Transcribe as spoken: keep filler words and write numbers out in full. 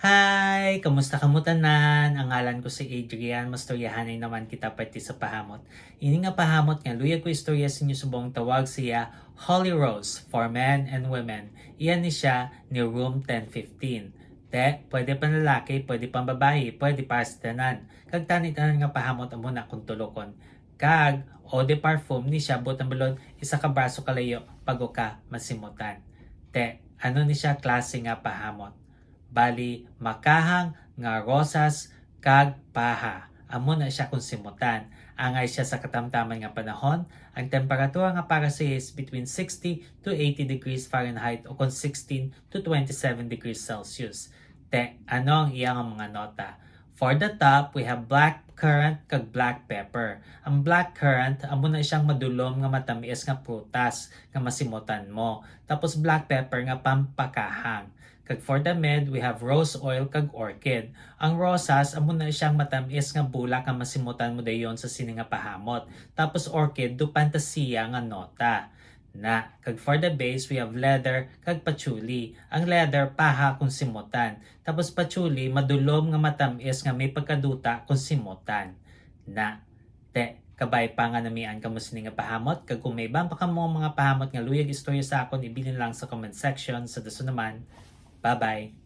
Hi! Kamusta kamo tanan? Ang ngalan ko si Adrian. Mastoryahanay naman kita parte sa pahamot. Ini nga pahamot nga luyag ko istorya sa inyo subong tawag siya Holy Rose for men and women. Iyan ni siya ni Room ten fifteen. Te, pwede panlalaki, pwede pambabayi, pwede para sa tanan. Kag tani tanan nga pahamot amo na kung tulokon. Kag eau de parfum ni siya, buot ang balon, isa ka braso kalayo bago ka masimutan. Te, ano ni siya klase nga pahamot? Bali, makahang nga rosas kag paha. Amo na siya kung simutan. Angay siya sa katamtaman nga panahon, ang temperatura nga para siya is between sixty to eighty degrees Fahrenheit o kung sixteen to twenty-seven degrees Celsius. Te, ano ang iya nga mga nota? For the top, we have black currant kag black pepper. Ang black currant, amo na siyang madulom nga matamis nga prutas nga masimutan mo. Tapos black pepper nga pampakahang. Kag for the mid, we have rose oil kag orchid. Ang rosas, amo na siyang matamis nga bulak nga masimutan mo dayon sa sini nga pahamot. Tapos orchid, do pantasiya nga nota. Na, kag for the base, we have leather kag patchouli. Ang leather, paha kung simutan. Tapos patchouli, madulom nga matamis nga may pagkaduta kung simutan. Na, te, kabay pa nga namian kamo sini nga pahamot, kag kung may iban pa kamo mga pahamot nga luyag istorya sa akon, ibilin lang sa comment section. Sa dason naman, bye-bye.